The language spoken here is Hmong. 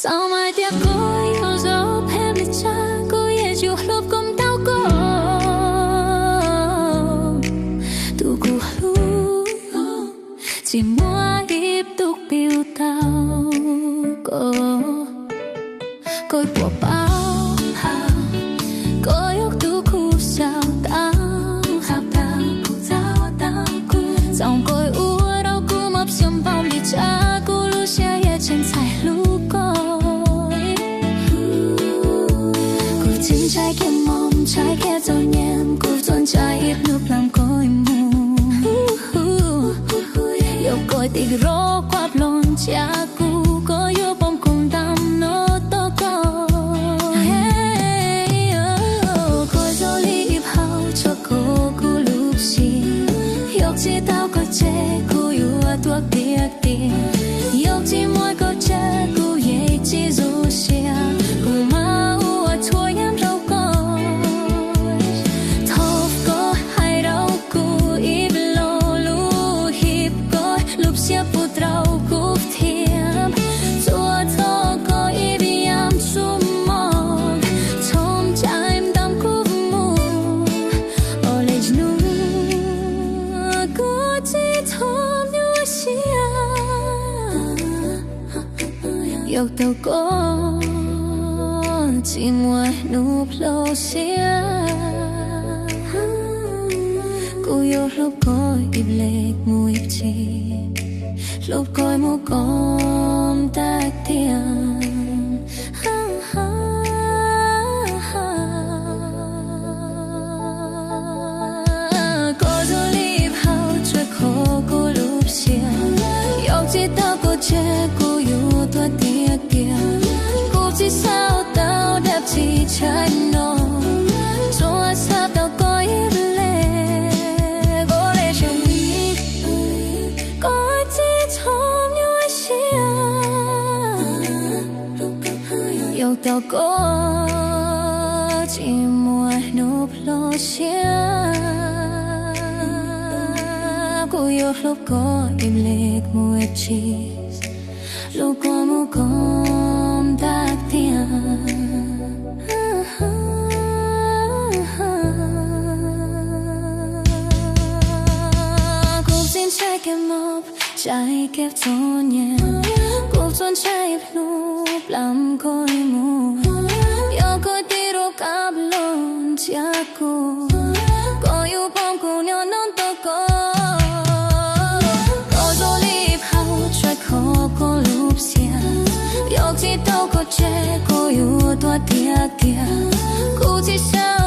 Txaus mas tias koj yuav zoo phem li cas, kuv yeej yuav hlub koj ntau koj. Tus kuv hlub tsis muaj ib tug piv tau koj. Koj puas paub hais, koj yog tus kuv xyaum tau, xyaum tau, xyaum tau kuv. Txaus koj ua rau kuv mob siab npaum li cas, kuv lub siab yeej tsis ntxhais hlub koj. Kuv tsis ntshai kev mob, ntshai kev txom nyem, kuv tsuas ntshai ib hnub plam koj mus. Yog koj tig rov qab los ntsia kuv, koj yuav pom kuv ntam no tos koj. Koj zoo li ib hau tshuaj kho kuv lub siab, yog tsis tau koj tseg kuv yuav tuag tiag tiag. Yog tsis muaj koj tseg kuv yeej tsis zoo siab, kuv mam ua txhua yam rau koj. Thov koj hais rau kuv ib lo lus, hib koj lub siab pub rau kuv thiab. Txhua txhua koj ib yam tsuj mog, txhob ntshai ntam kuv mus. Ua le hnub koj tsis txhob nyuaj siab. Yog tau koj tsis muaj hnub ploj siab, kuv yuav hlub koj ib leeg mus ib txhis, hlub koj mus kom tag tiam. Koj zoo li ib hau tshuaj kho kuv lub siab, yog tsis tau koj tseg kuv yuav tuag tiag tiag. Kuv tsis xav tau dab tsi tsheej no, tsuas xav tau koj ib leeg. Ua le hnub koj tsis txhob nyuaj siab. Yog tau koj tsis muaj hnub ploj siab, kuv yuav hlub koj ib leeg mus ib txhis, hlub koj mus kom tag tiam. Kuv tsis ntshai kev mob, ntshai kev txom nyem, kuv tsuas ntshai ib hnub plam koj mus. Yog koj tig rov qab los ntsia kuv, koj yuav pom kuv nyob no tos koj. Koj zoo li ib hau tshuaj kho kuv lub siab, yog tsis tau koj tseg kuv yuav tuag tiag tiag. Kuv tsis xav